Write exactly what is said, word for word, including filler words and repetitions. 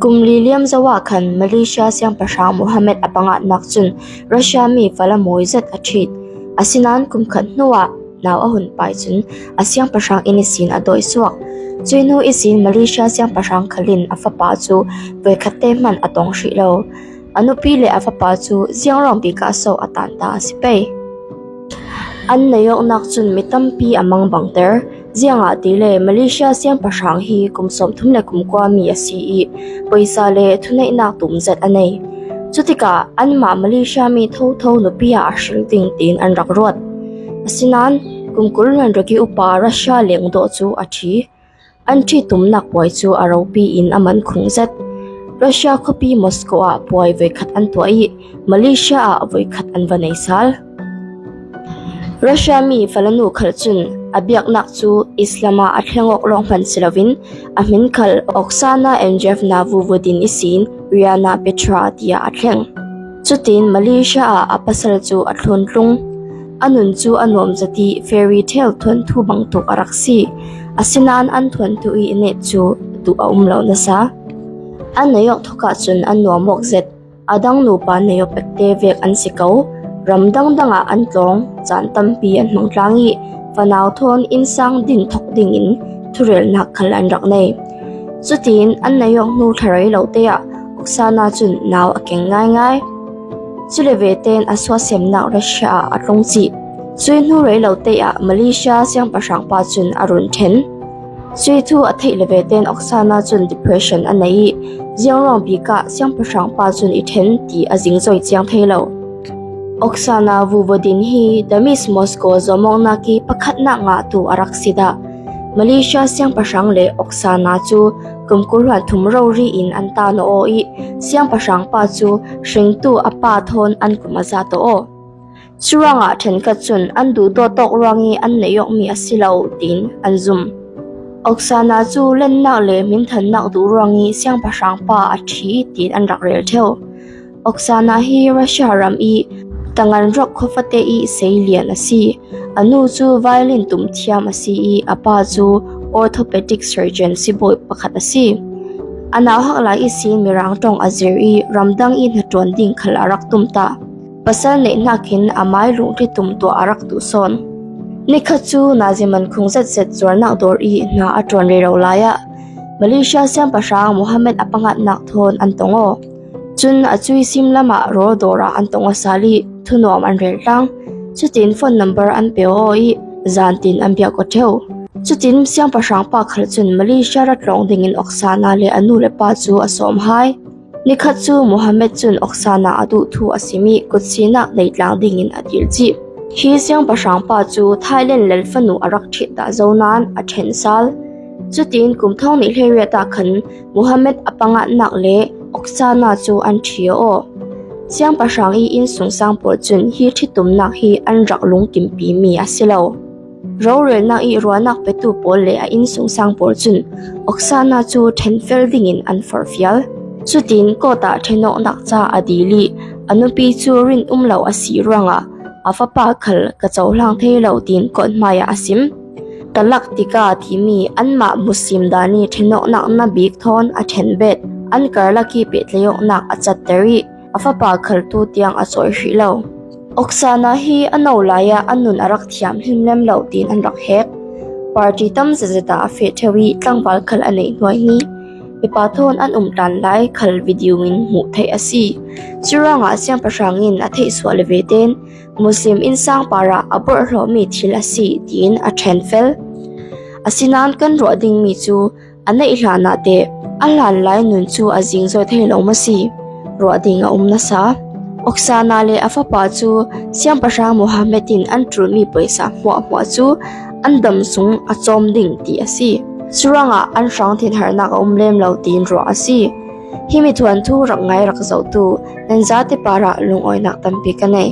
Kum li liam zo ah khan Malaysia siangpahrang Mohammed a pangatnak cun Russia mi fala mawi zet a ṭhit. Asinain kum khat hnuah nau a hun pai cun a siangpahrang inn ihsin a dawi suak. Cuih hnu ihsin Malaysia siangpahrang khal in a fapa cu voikhat te hmanh a tong hrih lo. A nupi le a fapa cu ziangruang bik ah so a tanta a si pei. An neih awknak cun mi tampi a mang bangter. Ziangahtile Malaysia siangpahrang hi kum sawmthum le kum kua mi a si ih, pawisa le thuneihnak tum zet a nei. Cutikah anmah Malaysia mi thotho nupi ah a hring ding tiin an rak ruat. Asinain kum kul hluan ruk ih upa Russia lengdawh cu a ṭhi. An ṭhitumnak puai cu a ropi in a man khung zet. Russia khuapi Moscow ah puai voikhat an tuah ih, Malaysia ah voikhat an va nei sal. Russia mi falanu khal cun a biaknak cu Islam ah a thleng awk lawng hman si loin a hmin khal Oksana Andreevna Vuvodin ihsin Riana Petra tiah a thleng. Cutin Malaysia ah a pasal cu a thluntlung. A nun cu a nuam zet ih fairy tale thuanthu bangtuk a rak si. Asinain an thuanthu ih net cu duh a um lo nasa. An neih awk thawk ahcun an nuam awk zet. A dang nupa neih awk pekte vek an si ko. Ram dangdang ah an tlawng, caan tampi an hmang tlang ih fanau thawn innsang din thawk dingin thurelnak khal an rak nei. Cutin an neih awk hnu thla rei lo te ah Oksana cun nau a keng ngaingai. Cule vete in a suahsemnak Russia ah a tlung cih. Cuih hnu rei lo te ah Malaysia siangpahrang pa cun a run ṭhen. Cuih thu a theih le vete in Oksana cun depression a nei ih, ziangruang bik ah siangpahrang pa cun i ṭhen ti a zingzoi ciang thei lo. Oksana Vuvodin hi The Miss Moscow zawmawknak ih pakhatnak ngahtu a rak si dah. Malaysia siangpahrang le Oksana cu kum kul hluan thum rori in an tan aw ih, siangpahrang pa cu hringtu a pa thawn an kum a zat aw. Curuangah ṭhenkhat cun an duhdawt awk ruangih an neih awkmi a si lo, tiin an zum. Oksana cu lennak le minthannak duh ruangih siangpahrang pa a ṭhi, tiin an rak rel ṭheu. Oksana hi Russia ram ih Taganrog khuafate ih seilian a si. A nu cu violin tum thiam a si ih a pa cu orthopedic surgeon sibawi pakhat a si. A nauhak lai ihsin Mirang ṭong a zir ih ramdang ih hnaṭuan ding khal a rak tumtah. Pasal neih hnakin a mai lungṭhi tum tuah a rak duh sawn. Nikhat cu nazi man khung zetzet zuarnak dawr ih hna a ṭuan rero lai ah Malaysia siangpahrang Mohammed a pangatnak thawn an tong aw. Cun a cuih simlam ah rawl dawr ah an tong aw sal ih thunuam an rel tlang. Cutin phone number an pe aw ih zantin an biak aw ṭheu. Cutin siangpahrang pa khal cun Malaysia ra tlawng dingin Oksana le a nu le pa cu a sawm hai. Nikhat cu Mohammed cun Oksana a duh thu a sim ih kutsinak nei tlang dingin a dil cih. Hi siangpahrang pa cu Thailand lal fanu a rak ṭhit dah zo nain a ṭhen sal. Cutin kum thawng nih hleiriat ah khan Mohammed a pangatnak le Oksana cu an ṭhi aw. Siangpahrang ih innsungsang pawl cun hi ṭhitumnak hi an rak lungkimpimi a si lo. Rorelnak ih ruahnak petu pawl le a innsungsang pawl cun Oksana cu ṭhenfel dingin an forhfial. Cutin court ah ṭhenawknak ca a dil ih a nupi cu rin um lo a si ruangah a fapa khal ka cohlang thei lo, tiin court hmaiah a sim. Talak tika timi anmah Muslim dan ih ṭhenawknak na bik thawn a ṭhenbet, an karlak ih pehtlaih awknak a catter ih a fapa khal tu tiang a cawi hrih lo. Oksana hi a no lai ah a nun a rak thiam hlimlem lo, tiin an rak hek. Party tam zetzet ah a feh ṭheu ih tlangval khal a neih hnuai ni. Mipa thawn an um tlan lai khal video in hmuh theih a si. Curuangah siangpahrang in a theihsuah le vete in Muslim innsang parah a borhhlawhmi thil a si, tiin a ṭhenfel. Asinain kan ruah dingmi cu a neih hlanah teh a hlan lai nun cu a zingzoi thei lo maw si? Ruah ding a um nasa. Oksana le a fapa cu siangpahrang Mohammed in an ṭulmi pawisa hmuahhmuah cu an dam sung a cawm ding ti a si. Curuangah an hrang thinharnak a um lem lo, tiin ruah a si. Himi thuanthu rak ngai rak zohtu nan zate parah lungawinak tampi ka nei.